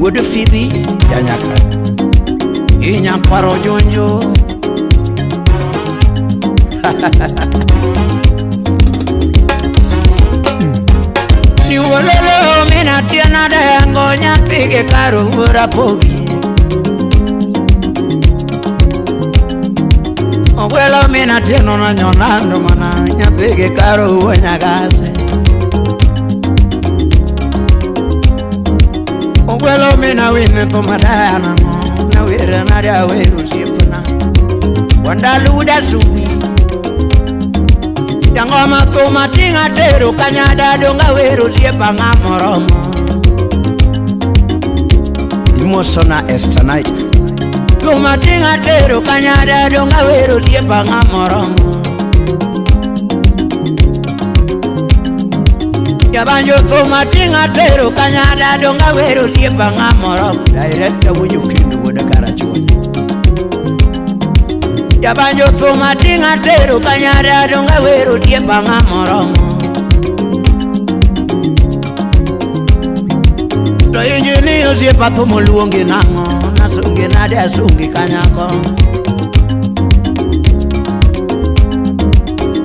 Wuod Fibi janyaka inyakwaro jonjo. Niwololo mina tiana dengo nyathi gi karo wuora pogi. Ogwelo mina tieno na nyonando mana nyathi gi karo wuo nyagase. Ogwelo mina wine thumadana na were na da weru siepna. Wandaluda subi. Jangoma thuma tinga tero kanyada donga wero siepa ng'amoromo. Imosona Esther Night. Thuma tinga tero kanyada donga wero siepa ng'amoromo. Jabanjo thuma tinga tero kanyada donga wero siepa ng'amoromo. Director wujo kendo wuod Karachuonyo. Jabanjo thuma tinga tero kanyada donga wero siepa ng'amoromo. To injini osiepa thum oluongi nang'o? Nasungi nade asungi kanyako.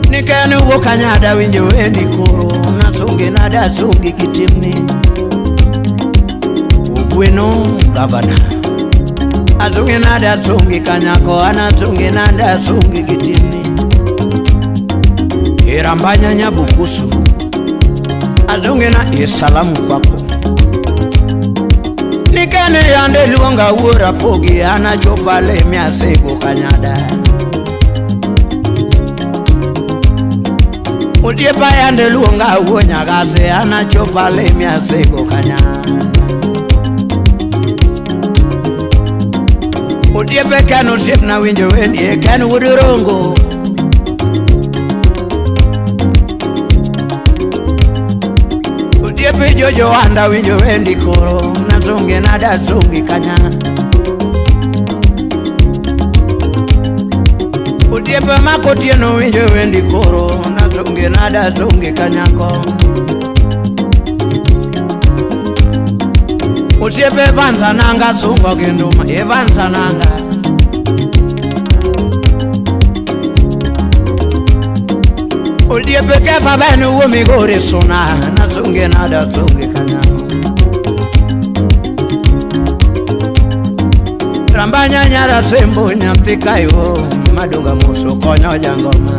Niken wuok kanyada winjo wendi koro. Nasungi nade asungi gi timni. Ogweno gavana. Asungi nade asungi kanyako. An asungi nade asungi gi timni. Irambanya nyabukusu. Asungi na isalamu kwako. Nikene yande luonga wuora pogi. An achopo alemi asego kanyada. Otiepa yande luonga wuo nyagase. An achopo alemi asego kanyada. Otiepe ken osiepna winjo wendi e ken wuod Rongo. Otiepe jojo anda winjo wendi koro. Nasungi nade asungi kanya. Otiepe makotieno winjo wendi koro. Nasungi nade asungi kanyako. Osiepe Evans Ananga sungo gi nduma. Evans Ananga. Osiepe Kefa bene wuo Migori suna. Nasungi nade asungi kanyako. Rambanya nyara sembo nyathi kayo. Madonga muso konyo jangoma.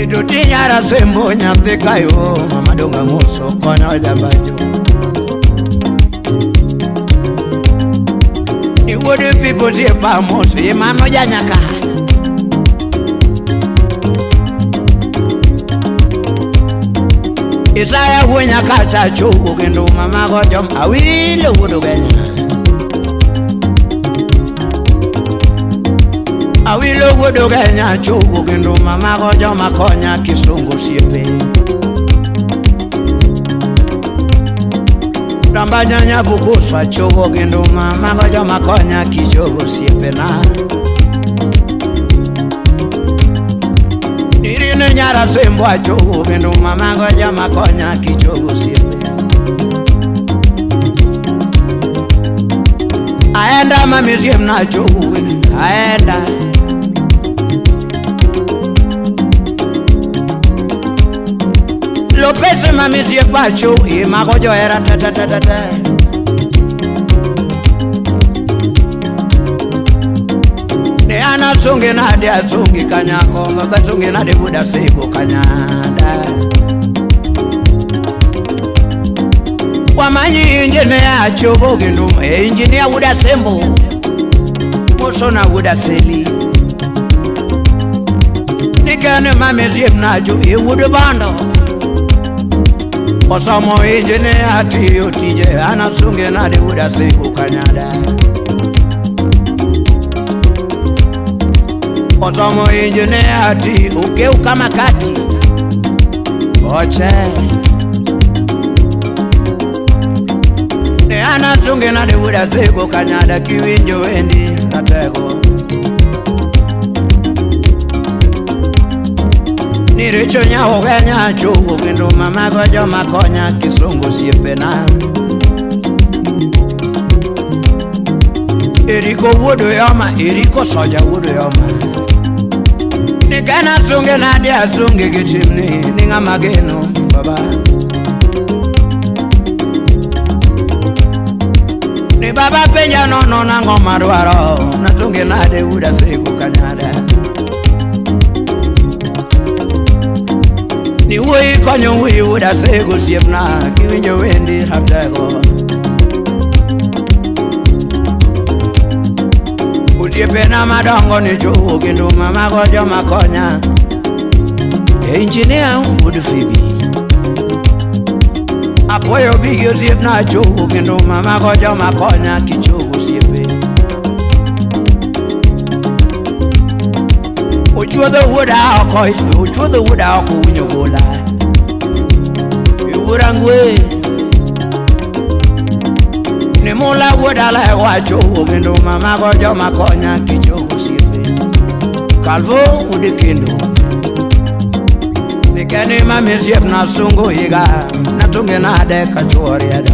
Idoti nyara sembo nyathi kayo. Madonga muso konyo jambajo. Ni wuod Fibo siepa mos imano janyaka. Isaya wuo nyakacha chogo kendo mamago jom awilo wuod Ugenya. Awilo wuod Ugenya chogo kendo mamago joma konya kisungu osiepe. Rambanya nyabukusa chogo kendo mamago joma konya kichogo osiepena. Irine nyara sembo achogo kendo mamago joma konya kichogo osiepe. Aenda mami siemna chogo aenda. Lopez mami siepa chogo imago joera ta ta ta ta ta. Ne ana sungi nade asungi kanyako. Baba sungi nade buda sego kanyada. Wamanyi injinia achogo genduma. Injinia wuda sembo. Mosona wuda seli. Nikene mami siemna jo e wuod bando. Osomo injinia tiyo tije. Ana sungi nade wuda sego kanyada. Osomo injinia ti ukeuka makati. Oche. Ne ana sungi nade wuda sego kanyada. Kiwinjo wendi ratego. Ni richo nyawo genya chowo kendo mamago joma konya kisungu osiepena. Eriko wuod Uyoma, Eriko Soja wuod Uyoma. Ni kena sunge nade asunge gi timni ni ng'ama geno baba. Ni baba penja nono nang'o madwaro natunge nade wuod Asego Kanyada. Ni wuoyi konyo wuoyi wuod Asego osiepna kiwinjo wendi ratego. Osiepena madongo ni jowo kendo mamago joma konya. Engineer wuod Phoebe. Apuoyo bigi osiepna chowo kendo mamago joma konya kichowo osiepe. Ochuodho wuoda oko, ochuodho wuoda oko winyo gola. Iwuora ngwe. Ni mula wuoda lewa chowo kendo mamago joma konya kichowo osiepe. Kalvo wuod kendo. Ni keni mami osiepna sungu higa natunge nade ka chuo riedo.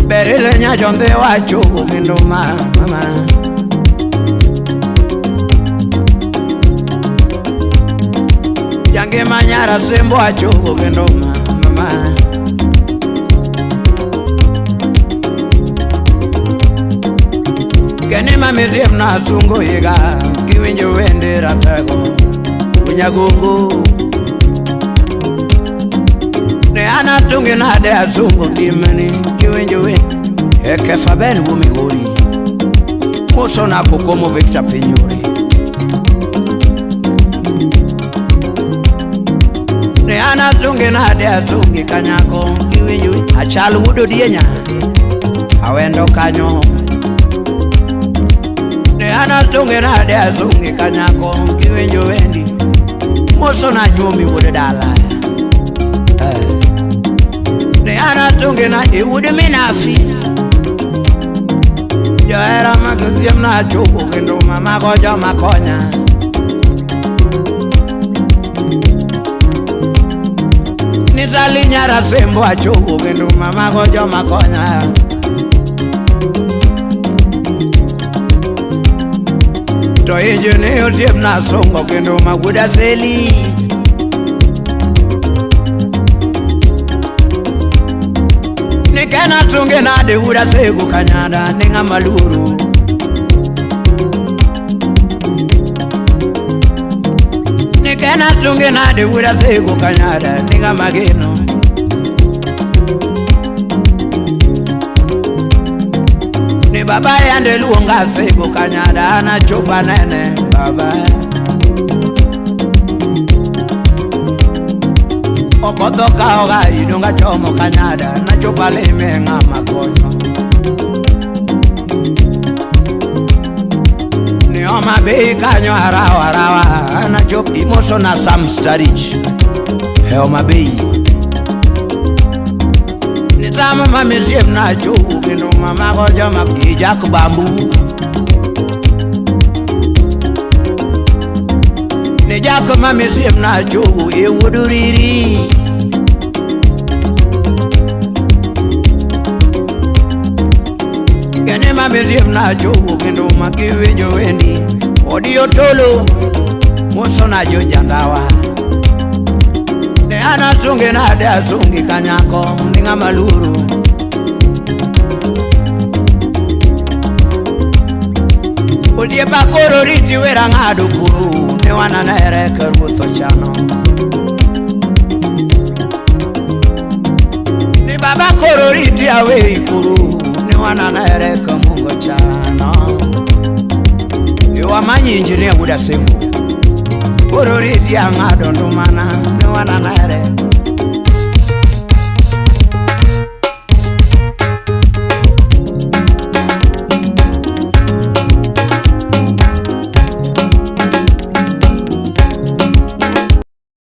Berile nyajondhe wachowo kendo mama. Jangima nyara sembo achowo kendo mama. Keni mami osiepna sungu higa kiwinjo wende ratego unyagongo. Ne an atunge nade asungo timni kiwinjo wende. Eke Faben wuo Migori. Mosona kokomo Victor Pinyuri. Ne an asunge nade asunge kanyako kiwinjo achal wuod Odienya awendo kanyo. Ne an asunge nade asunge kanyako kiwinjo wendi mosona nyuomi wuod dala. Ne an asunge na wuod Minafi. Johera mag osiepna chopo kendo mamago joma konya. Ni Sali nyara sembo achopo kendo mamago joma konya. To injini osiepna songo kendo mawuod Aseli. Ni kena tunge nade wuod Asego Kanyada ni ng'ama luoro. Ni kena tunge nade wuod Asego Kanyada ni ng'ama geno. Ni baba yande luonga Asego Kanyada anachopo nene baba. Okotho kaoga idonga chomo Kanyada nachopo alime ng'ama konyo. Ni Homa Bay kanyo arawa arawa anachopo imoso na Sam Starich. He Homa Bay. Ni tamo mami osiepna chowo kendo mamago joma ijak bambu. Ni jak mami osiepna chowo e wuod Uriri. Kene mami osiepna chowo kendo makiwinjo wendi odi otolo mosona jo jandawa. Ne an asunge nade asunge kanyako ni ng'ama luoro. Odiepa koro riti wera ng'ado kuru ne wananere ka ruoth ochano. Ni baba koro riti awei kuru ne wananere ka Mungu ochano. Iwamanyi injinia wuod Asembo koro riti ang'ado ndumana ne wananere.